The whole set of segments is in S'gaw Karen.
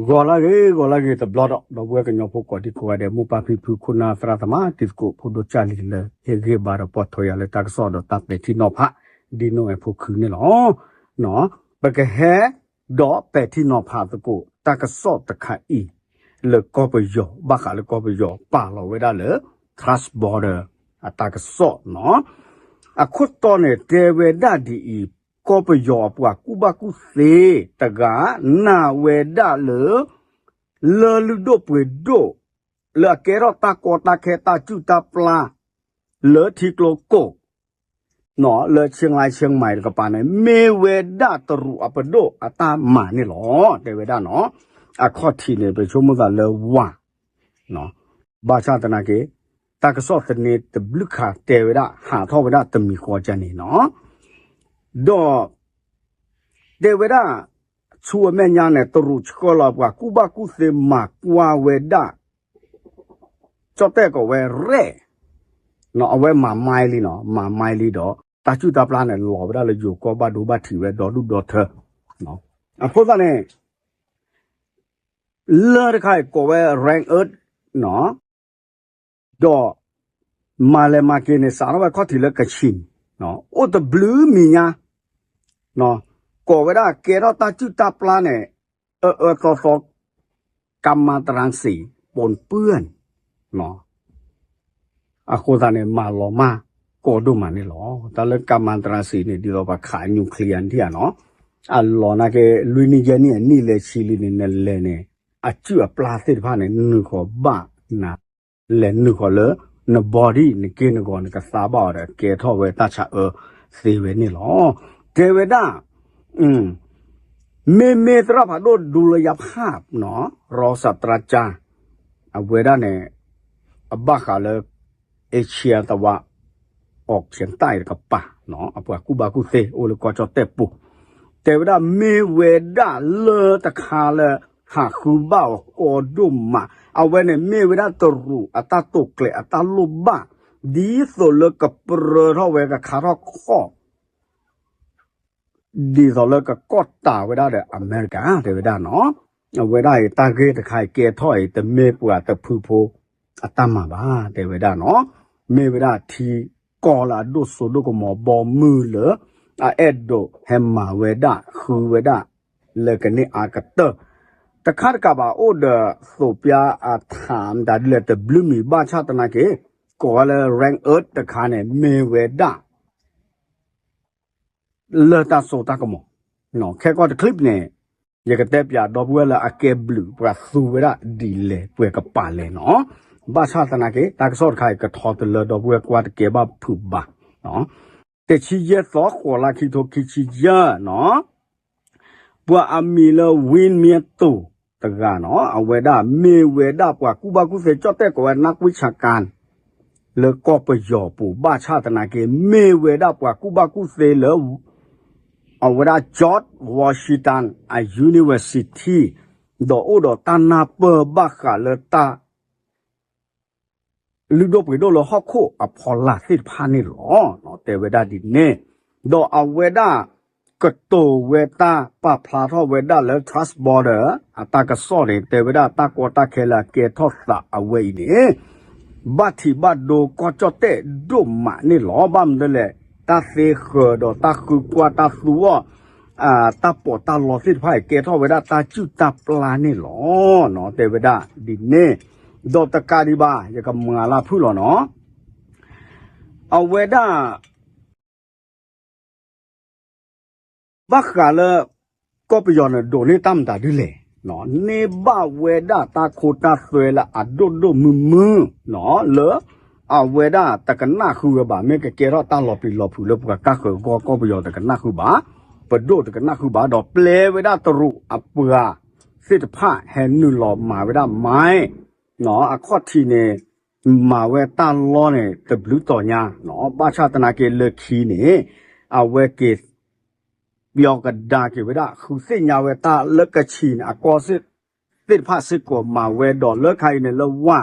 ဂီၤလၢဂ့ၤ ဂီၤလၢဂ့ၤတဘျီဒီး ဒီပုၢ်ဝဲၢ်ကညီဖိကိးဒံကိးဂၤဒဲး မိၢ်ပၢ်ဖံဖု ခိၣ်နၢ်သရၣ်သမါ တံၤသကိးဖိဒိၣ်ကၢ်လံၤလၢ ဟ့ၣ်ဂံၢ်ဘါဒီးပိာ်ထွဲယၤလၢတၢ်ကစီၣ်ဒီးတၢ်ပဲာ်ထံနီၤဖး ဒ်နိၣ်အဲၣ်ဖိခုန့ၣ်လီၤ. ပကဟဲဒီးပဲာ်ထံနီၤဖးသကိး တၢ်ကစီၣ်တခါအံၤ လၢကီၢ်ပယီၤ ဘၣ်ဃးလၢကီၢ်ပယီၤ ပာ်လီၤဝဲဒၣ်လၢ cross border အတၢ်ကစီၣ်နီၤ. အခိၣ်တီန့ၣ် တဲဝဲဒၣ်ဒ်အံၤ, ကီၢ်ပယီၤအပှၤကူၣ်ဘၣ်ကူၣ်သ့တဂၤ နာ်ဝဲဒၣ်လၢ လၢလုၢ်ဒိၣ်ပှ့ၤဒိၣ် လၢအကဲထီၣ်တၢ်ကီတၢ်ခဲတၢ်စုၣ်တၢ်ပျၢ် လၢထံကျိကိၣ် လၢ Chiang Rai Chiang Mai တကပၤန့ၣ် မ့ၢ်ဝဲဒၣ်တရူးအပဒိၣ်အတၢ်မၤန့ၣ်လီၤ. တဲဝဲဒၣ်နီၤ, အခီၣ်ထံးန့ၣ် ပဆိကမိၣ်သးလၢဝၤ ဘၣ်ဆၣ်သနာ်က့ တၢ်ကစီၣ်သန့တဘျုးခါတဲဝဲဒၣ် ဟးထီၣ်ဝဲဒၣ်တမံၤဃီကန့ၣ်နီၤ, ဒီး တဲဝဲဒၣ် ဆူအမဲာ်ညါန့ၣ် တရူးဆှၢလီၤပှၤကူၣ်ဘၣ်ကူၣ်သ့မၤကွၢ်ဝဲဒၣ် ကၠီၣ်တဲၣ်ကိးဝဲရဲၣ်, အဝဲမၤမါလံနီၤ, မၤမါလံဒီး တၢ်စုၣ်တၢ်ပျၢ်န့ၣ် လီၤဝဲဒၣ်လၢယိၤကီၢ်ဘၣ်ဒိဘၣ်ထံးဝဲဒီဒူၣ်ဒီထၢ, အဃိသတးန့ၣ် လၢတခါအံၤကိးဝဲ rare earth နီၤ, ဒီး မၤလဲၤမၤက့ၤန့ၣ် စးထီၣ်ဝဲခီၣ်ထံးလၢကဆံး, အိၣ်တဘျုးမံၤညါ, ကိးဝဲဒၣ်ကဲထီၣ်တၢ်စုၣ်တၢ်ပျၢ်န့ၣ် အၢအၢသီသီ ကမၤတရၢ်စံး ပိၣ်ပၢၢ် အဃိသတးန့ၣ် မၤလီၤမၢ်ကီဒိၣ်မးန့ၣ်လီၤ. တၢ်လၢကမၤတရၢ်စံးန့ၣ် ဒ်သိးပှၤခး nuclear န့ၣ်ဧါနီၤ, အလီၤနာ်က့ လွံၢ်နံၣ်ယဲၢ်နံၣ်အနံၣ်လဲၤဆံလံန့ၣ် နလဲၤန့ၣ် အစုၣ်အပျၢ်သ့ၣ်တဖၣ်န့ၣ် နုာ်ဃီၤဘၣ်နၤ, လဲၤနုာ်ဃီၤလၢ န body နက့ၢ်နဂီၤ နကသါဘၣ်အီၤဒီး ကဲထီၣ်ဝဲတၢ်ဆါအၢသ့ဝဲန့ၣ်လီၤ. တဲဝဲဒၣ် မ့မ့ၢ်သရၣ်ဖးဒိၣ်ဒူလၢယဖး ရီစၣ်တြၢ်ကၠၢ် အဝဲဒၣ်န့ၣ် အဘၣ်ဃးလၢ Asia တဝး အီၣ်ကၠၢၣ်တၢ်အံၤတကပၤ အပှၤကူၣ်ဘၣ်ကူၣ်သ့အိၣ်လၢကီၢ်ကၠီၣ်တဲၣ်ပူၤ, တဲဝဲဒၣ်မ့ၢ်ဝဲဒၣ်လၢတခါလၢ ဟးဃုဘၣ်အီၤကီဒိၣ်မး, အဝဲန့ၣ်မ့ၢ်ဝဲဒၣ်တရူးအတၢ်တိာ်ကျဲၤအတၢ်လိၣ်ဘၣ် ဒ်သိးလၢကပြၢထီၣ်ဝဲကခါထီၣ်ခီၣ် ဒ်သိးလၢကကီၢ်တၢ်ဝဲဒၣ်ဒီးအမဲရကၤ တဲဝဲဒၣ်နီၤ, အဝဲဒၣ်အံၤတၢ်ဂ့ၢ်တခါအံၤကဲထီၣ်အံၤ တမ့ၢ်ပှၤတဖုဖိအတၢ်မၤဘၣ် တဲဝဲဒၣ်နီၤ, မ့ၢ်ဝဲဒၣ်ထံကီၢ်လၢအဒိၣ်စိဒိၣ်ကမီၤဘီမုၢ်လၢ အအဲၣ်ဒိးဟဲမၤဝဲဒၣ်ဃုဝဲဒၣ် လၢကန့ၢ်အါကတၢၢ် တခါတကးဘၣ်အိၣ်ဒီးသိးပျါအထးမတၤဒ်လဲၣ်တဘျုးမံၤဘၣ်ဆၣ်သနာ်က့ ကိးဝဲလၢ rare earth တခါန့ၣ် မ့ၢ်ဝဲဒၣ် လၢတၢ်စိတၢ်ကမီၤ, ခဲကီၢ်တချံးန့ၣ် ယကတဲပၠးဒီပုၢ်ဝဲၢ်လၢအကဲဘျုးပှၤသူဝဲဒၣ်ဒ်လဲၣ်ပှဲၤကပာ်လဲၣ်နီၤ, ဘၣ်ဆၣ်သနာ်က့ တၢ်ကစီၣ်တခါအံၤကထီတလၢဒီပုၢ်ဝဲၢ်ကွၢ်တကဲဘၣ်ဖုးဘၣ်, တဆံယဲၢ်သီ ဃိးလါခံထိခံဆံယဲၢ်နီၤ ပှၤအမံၤလၢ ဝံမၠဲတိၤ တဂၤနီၤ အဝဲဒၣ်မ့ၢ်ဝဲဒၣ်ပှၤကူၣ်ဘၣ်ကူၣ်သ့ကၠီၣ်တဲၣ်ကိးဝဲ နၢ်ကွံဆၣ်ကၣ် လၢကီၢ်ပယီၤပူၤ ဘၣ်ဆၣ်သနာ်က့ မ့ၢ်ဝဲဒၣ်ပှၤကူၣ်ဘၣ်ကူၣ်သ့လၢ အဝဲဒၣ် George Washington အ University ဒီးအိၣ်ဒီးတၢ်နၢ်ပၢၢ်ဘၣ်ဃးလၢတၢ် လုၢ်ဒိၣ်ပှ့ၤဒိၣ်လၢဟီၣ်ခိၣ်အဖီလာ်သ့ၣ်တဖၣ်န့ၣ်လီၤ. တဲဝဲဒၣ်ဒ်န့ၣ်, ဒီးအဝဲဒၣ် ကတိၤဝဲတၢ်ပာ်ဖျါထီၣ်ဝဲဒၣ်လၢ cross border အတၢ်ကစီၣ်န့ၣ် တဲဝဲဒၣ်တၢ်ကီတၢ်ခဲလၢအကဲထီၣ်သးအဝဲအံၤန့ၣ် ဘၣ်ထံးဘၣ်ဒိကီၢ်ကၠီၣ်တဲၣ်ဒိၣ်မးန့ၣ်လီၤ. ဘၣ်မနုၤလဲၣ် တၢ်သ့ဃၢၤဒီးတၢ်ဃုကွၢ်တၢ်သူအီၤ တၢ်ပီးတၢ်လီသ့ၣ်တဖၣ်အံၤ ကဲထီၣ်ဝဲဒၣ်တၢ်စုၣ်တၢ်ပျၢ်န့ၣ်လီၤ. တဲဝဲဒၣ်ဒ်န့ၣ်, ဒီးတကးဒံးဘၣ် ယကမၤလၢဖုၣ်လီၤနီၤ, အဝဲဒၣ် ဘၣ်ဃးလၢ ကီၢ်ပယီၤန့ၣ် ဒိးန့ၢ်တၢ်မတၤဒ်လဲၣ်, န့ၢ်ဘၣ်ဝဲဒၣ်တၢ်ခိတၢ်သွဲလၢအဒိၣ်ဒိၣ်မုၢ်မုၢ်, လၢ အဝဲဒၣ်တကနၣ်ဃုဝဲဘၣ်, မ့ၢ်ကကဲထီၣ်တၢ်လီၤပျံၤလီၤဖုးလၢပှၤကၢ်ဃၢၤဂီၢ်ကီၢ်ပယီၤတကနၣ်ဃုဘၣ်, ပဒိၣ်တကနၣ်ဃုဘၣ်, ဒီးပျဲဝဲဒၣ်တရူးအပှၤသ့ၣ်တဖၣ်ဟဲနုာ်လီၤမၤဝဲဒၣ်မါ အခီၣ်ထံးန့ၣ် မၤဝဲတၢ်လီၢ်န့ၣ် တဘျုးတီၤညါ, ဘၣ်ဆၣ်သနာ်က့လၢခံန့ၣ် အဝဲက့ၤ ပယီၤကဒါက့ၤဝဲဒၣ် ဃုသ့ၣ်ညါဝဲတၢ်လၢကဆံးန့ၣ် အကီၢ်သ့ၣ်တဖၣ်စ့ၢ်ကီးမၤဝဲဒီးလၢခါအံၤန့ၣ်လၢဝၤ,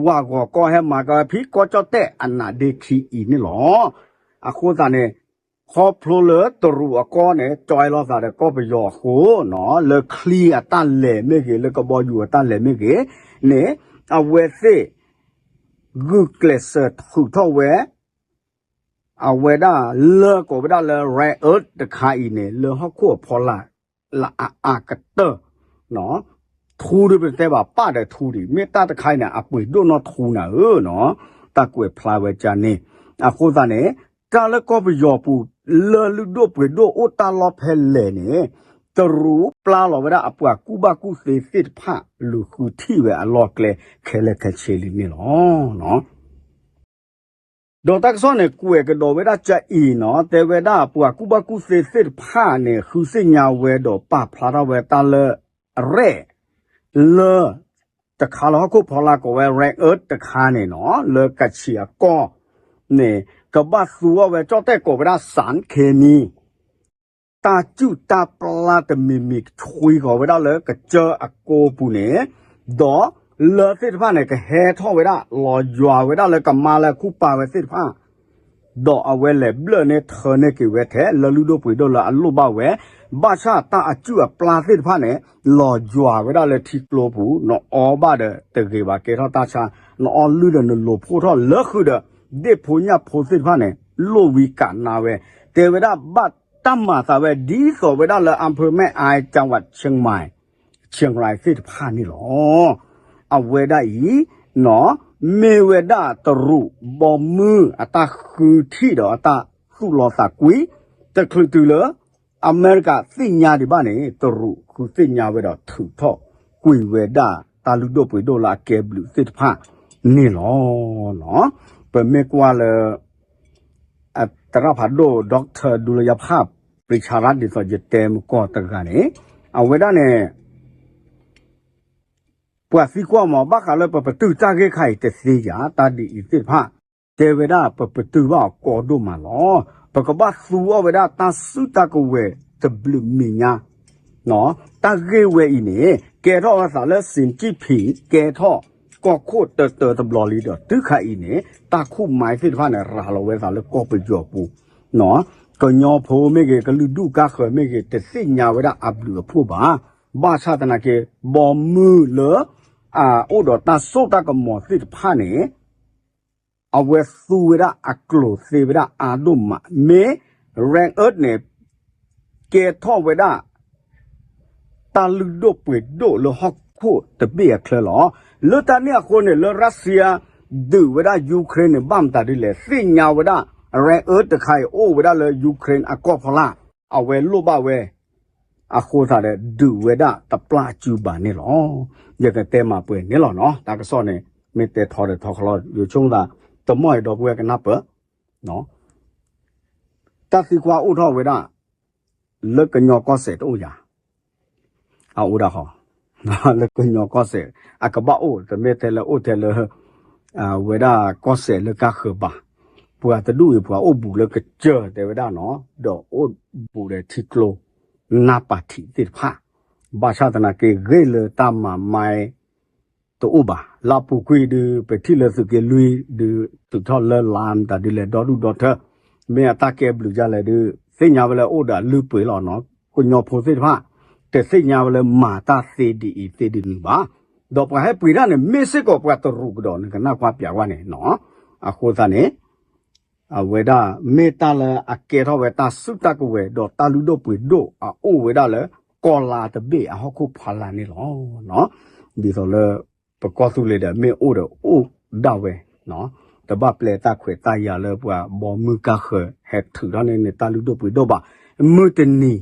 ဝၤဂီၤကီၢ်ဟဲမၤကဖံးကီၢ်ကၠီၣ်တဲၣ်အနးဒ့ခံအံၤန့ၣ်လီၤ. အဃိသတးန့ၣ် ခီဖျိလၢတရူးအကီၢ်န့ၣ် ကၠွဲလီၤသးဒီးကီၢ်ပယီၤအဃိနီၤ လၢချံအတၢ်လဲၤမ့ၢ်ဂ့ၤ လၢကဘီယူၤအတၢ်လဲၤမ့ၢ်ဂ့ၤန့ၣ် အဝဲသ့ၣ် ဂုာ်ကျဲးစၢးထုးထီၣ်ဝဲ အဝဲဒၣ်လၢကိးဝဲဒၣ်လၢ rare earth တခါအံၤန့ၣ် လၢဟီၣ်ခိၣ်အဖီလာ် လၢအအါကတၢၢ် ထူဒီးပတဲဘၣ်ပၣ်ဒီးထူဒံး မ့ၢ်တၢ်တခါအံၤန့ၣ် အပှ့ၤဒိၣ်နီၢ်ထူနၤဧၢနီၤ တၢ်ကွဲးဖျါဝဲကန့ၣ် အဃိသတးန့ၣ် တၢ်လၢကီၢ်ပယီၤပူၤ လၢလုၢ်ဒိၣ်ပှ့ၤဒိၣ်အိၣ်တၢ်လီၢ်ဖဲလဲၣ်န့ၣ် တရူးပျၢ်လီၤဝဲဒၣ်အပှၤကူၣ်ဘၣ်ကူၣ်သ့သ့ၣ်တဖၣ် လူၤဃုထံၣ်ဝဲအလီၢ်ကျဲခဲလၢာ်ခဲဆ့လံန့ၣ်လီၤ. ဒီးတၢ်ကစီၣ်န့ၣ် ကွဲးကဒီးဝဲဒၣ်ကအံၤနီၤ တဲဝဲဒၣ်ပှၤကူၣ်ဘၣ်ကူၣ်သ့သ့ၣ်တဖၣ်န့ၣ် ဃုသ့ၣ်ညါဝဲဒီးပာ်ဖျါထီၣ်ဝဲတၢ်လၢ အရဲၣ် လၢ တခါလၢဟီၣ်ခိၣ်ဖီလာ်ကိးဝဲ rare earth တခါန့ၣ်နီၤ လၢကဆံးအကီၢ်န့ၣ် ကဘၣ်သူအီၤဝဲ ကၠီၣ်တဲၣ်ကိးဝဲဒၣ် စၣ်ခ့မံ တၢ်စုၣ်တၢ်ပျၢ်တမံၤမံၤ ဆွံဃီၤဝဲဒၣ်လၢကစၢၢ်အကိပူၤန့ၣ် ဒီးလၢသ့ၣ်တဖၣ်န့ၣ် ကဟဲထီၣ်ဝဲဒၣ် လီၤယွၤဝဲဒၣ်လၢကမါလၢခူၣ်ပာ်ဝဲသ့ၣ်တဖၣ် ဒီးအဝဲလဲၤဘျၢၣ်န့ၢ်ထၢန့ၢ်က့ၤဝဲထဲ လၢလုၢ်ဒိၣ်ပှ့ၤဒိၣ်လၢအလိၣ်ဘၣ်ဝဲ, ဘၣ်ဆၣ်တၢ်အစုၣ်အပျၢ်သ့ၣ်တဖၣ်န့ၣ် လီၤယွၤဝဲဒၣ်လၢထံကျိပူၤ, နအီဘၣ်ဒီးတဂ့ၤဘၣ် ကဲထီၣ်တၢ်ဆါ, နအီလုၢ်ဒီးနလိၤဖှိၣ်ထီၣ်လၢဃုာ်ဒီး ဒ့ၣ်ဖိညၣ်ဖိသ့ၣ်တဖၣ်န့ၣ် လိၣ်ဝံကးနါဝဲ, တဲဝဲဒၣ်ဘၣ်တၢ်မၤသးဝဲ ဒ်သိးဝဲဒၣ်လၢ อำเภอแม่อาย จังหวัดเชียงใหม่ เชียงราย သ့ၣ်တဖၣ်န့ၣ်လီၤ. အဝဲဒၣ်အံၤ မ့ၢ်ဝဲဒၣ်တရူးဘီမုၢ်အတၢ်ဃုထံၣ်ဒီးအတၢ်သူၣ်လီသးကွံ, တချုးတုၤလၢ အမဲရကၤသ့ၣ်ညါဒံးဘၣ်န့ၣ် တရူးဃုသ့ၣ်ညါဝဲဒီးထုးထီၣ်ကွံာ်ဝဲဒၣ်တၢ်လုၢ်ဒိၣ်ပှ့ၤဒိၣ်လၢအကဲဘျုးသ့ၣ်တဖၣ်န့ၣ်လီၤ. ပမ့ၢ်ကွၢ်လၢ သရၣ်ဖးဒိၣ် ဒီးထၢ ဒူလယါဖး ပရံဆါရၣ် ဒ်သိးယတဲမကီၢ်တဂၤန့ၣ် အဝဲဒၣ်န့ၣ် ပှၤသံကွၢ်မး ဘၣ်ဃးလၢပပတုာ်တၢ်ဂ့ၢ်ခါအံၤတသ့ဧါ, တၢ်ဒ်အံၤသ့ၣ်တဖၣ် တဲဝဲဒၣ်ပပတုာ်ဘၣ်အီၤကီဒိၣ်မးလီၤ. ပကဘၣ်သူအီၤဝဲဒၣ်တၢ်စုတၢ်ကဝဲၤတဘျုးမဲာ်ညါ တၢ်ဂ့ၢ်ဝဲအံၤန့ၣ် ကဲထီၣ်ဝဲသးလၢ စံၣ်ကံၣ်ဖံၣ် ကဲထီၣ်ကီၢ်ခိၣ်တတၢတဘျီလံဒီး တုၤခါအံၤန့ၣ် တၢ်ခူၣ်မါသ့ၣ်တဖၣ်န့ၣ် ရၤလီၤဝဲသးလၢကီၢ်ပယီၤပူၤ, ကညီဖိမ့ၢ်ဂ့ၤ ကလုာ်ဒူၣ်ကါဃၢၤမ့ၢ်ဂ့ၤ တသ့ၣ်ညါဝဲဒၣ်အဘျုးအဖှိၣ်ဘၣ်. ဘၣ်ဆၣ်သနာ်က့ ဘီမုၢ်လၢ အအိၣ်ဒီးတၢ်စိတၢ်ကမီၤသ့ၣ်တဖၣ်န့ၣ် အဝဲသူဝဲဒၣ်အကျိၤသ့ဝဲဒၣ်အါဒိၣ်မး, မ့ၢ် rare earth န့ၣ် ကဲထီၣ်ဝဲဒၣ် တၢ်လုၢ်ဒိၣ်ပှ့ၤဒိၣ်လၢဟီၣ်ခိၣ်တဘ့ၣ်အချၢလီၤ. လၢတၢ်န့ၣ်အဃိန့ၣ် လၢ Russia ဒုးဝဲဒၣ် Ukraine န့ၣ် ဘၣ်မတၤဒ်လဲၣ်, သ့ၣ်ညါဝဲဒၣ် rare earth တခါအံၤအိၣ်ဝဲဒၣ်လၢ Ukraine အကီၢ်ဖီလာ် အဝဲလိၣ်ဘၣ်ဝဲ အဃိသတးဒီး ဒုးဝဲဒၣ်တပျၢ်အစုဘၣ်န့ၣ်လီၤ. ယကတဲမၤပှဲၤန့ၣ်လီၤနီၤ, တၢ်ကစီၣ်န့ၣ် မ့ၢ်တဲထီဒီးထီခလီ ယဆိကမိၣ်သး တမီၢ်အံၤဒီပုၢ်ဝဲၢ်ကနၢ်ပၢၢ် တၢ်သံကွၢ်အိၣ်ထီၣ်ဝဲဒၣ် လၢကညီကီၢ်စဲၣ်တအိၣ်ဧါ, အအိၣ်ဒၣ်ဃီ, လၢကညီကီၢ်စဲၣ် အကဘၣ်အိၣ် တမ့ၢ်ထဲလၢအိၣ်ထဲလၢ ဝဲဒၣ်ကီၢ်စဲၣ်လၢကါဃၢၤဘၣ်, ပှၤတဒူၣ်အံၤ ပှၤအိၣ်ဘူးလၢကစၢၢ်တဲဝဲဒၣ်နီၤ, ဒီးအိၣ်ဘူးဒီးထံကျိ နါပာ်ထံးသ့ၣ်တဖၣ်, ဘၣ်ဆၣ်သနာ်က့ ဂ့ၢ်လၢတၢ်မၤမါ တအိၣ်ဘၣ်. လၢအပူၤကွံာ်ဒုး ပထံၣ်လၢသုးက့လွံၢ်ဒုး သုးထီၣ်လၢလါမတၤဒ်လဲၣ် ဒီဒူၣ်ဒီထၢ မ့ၢ်အတၢ်ကဲဘျုးဒ်လဲၣ်ဒုး သ့ၣ်ညါဝဲလၢအိၣ်ဒီးအလုၢ်အပှ့ၤလီၤနီၤ. ကညီဖိသ့ၣ်တဖၣ် တသ့ၣ်ညါဝဲလၢမၤတၢ်သ့ဒ်အံၤသ့ဒ်နုၤဘၣ်. ဒီးပှၤဟဲပှ့ၤတၢ်န့ၣ် မ့ၢ်စ့ၢ်ကီးပှၤတရူးကဒီး နကနၣ်ကွၢ်ပၠးဝဲန့ၣ်နီၤ. အဃိသတးန့ၣ် အဝဲဒၣ် မ့ၢ်တၢ်လၢအကဲထီၣ်ဝဲတၢ်စုတၢ်ကဝဲၤ ဒီးတၢ်လုၢ်ဒိၣ်ပှ့ၤဒိၣ်အအိၣ်ဝဲဒၣ်လၢ ကီၢ်လါတဘ့ၣ်အဟီၣ်ခိၣ်ဖီလာ်န့ၣ်လီၤ. ဒ်သိးလၢ ပကီၢ်သူလ့ၤဒီး မ့ၢ်အိၣ်ဒီးအိၣ်ဒၣ်ဝဲ, တဘၣ်ပျဲတၢ်ခွဲးတၢ်ယာ်လၢပှၤဘီမုၢ်ကါဃၢၤ ဟဲထုးထီၣ်န့ၢ်နတၢ်လုၢ်ဒိၣ်ပှ့ၤဒိၣ်ဘၣ်. မုၢ်တနံၤ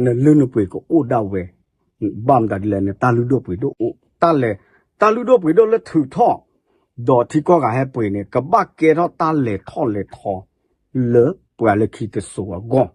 နလုၢ်နပှ့ၤကအိၣ်ဒၣ်ဝဲ ဘၣ်မတၤဒ်လဲၣ် နတၢ်လုၢ်ဒိၣ်ပှ့ၤဒိၣ်အိၣ် တၢ်လဲၤ တၢ်လုၢ်ဒိၣ်ပှ့ၤဒိၣ်လၢထုးထီၣ် ဒီးထံကီၢ်ဂၤဟဲပှ့ၤန့ၣ် ကဘၣ်ကဲထီၣ်တၢ်လဲၤထီၣ်လဲၤထီ လၢပှၤလၢခံတစိၤအဂီၢ်,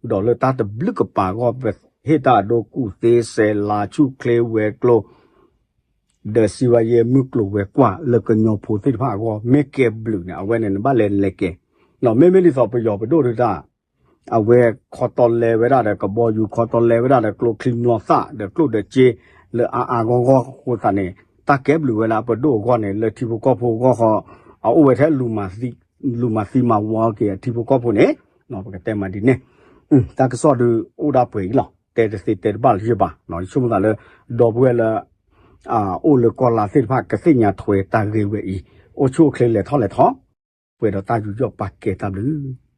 ဒီးလၢတၢ်တဘျုးကပၤအဂီၢ် ပဟ့ၣ်တၢ်အဒိ ကူၣ်သ့ စဲးလၤ ဆူၣ်ချ့ ဝဲၤကျိၤ ဒီး စံးဝါယဲ မုၢ်ကျိၤဝဲၤကွာ်လၢကညီဖိသ့ၣ်တဖၣ်အဂီၢ် မ့ၢ်ကဲဘျုးန့ၣ် အဝဲန့ၣ် နဘၣ်လဲၤလဲၤကဲ, မ့မ့ၢ်ဒ်သိးပယီၤပဒိၣ်ဒုးတၢ် အဝဲခီတီလဲဝဲဒၣ်ဒီးကဘီယူၤ ခီတီလဲဝဲဒၣ်ဒီးကျိချံမျိာ်သၣ် ဒီးကျိၣ်ဒီးစ့ လၢအါအါဂီၢ်ဂီၢ်အဃိသတးန့ၣ် တၢ်ကဲဘျုးဝဲလၢအပဒိၣ်အဂီၢ်န့ၣ် လၢထံဖိကီၢ်ဖိအဂီၢ်ဃီ အအိၣ်ဝဲထဲ လူၤမၤသံမၤဝီက့ၤအထံဖိကီၢ်ဖိန့ၣ် ပကတဲမးဒ်န့ၣ်, တၢ်ကစီၣ်ဒုးအိၣ်ဒၣ်ပှဲၤအံၤလီၤ. တဲတသ့တဲတဘၣ်လၢၤဘၣ်, ယဆိကမိၣ်သးလၢ ဒီပုၢ်ဝဲၢ်လၢ အိၣ်လၢကီၢ်လါသ့ၣ်တဖၣ် ကသ့ၣ်ညါထွဲတၢ်ဂ့ၢ်ဝဲအံၤ, အိၣ်ဆူၣ်အိၣ်ချ့လဲၤထီၣ်လဲၤထီ, ပှဲၤဒီးတၢ်ယူးယီၣ်ပာ်ကဲတၢ်ဘျုး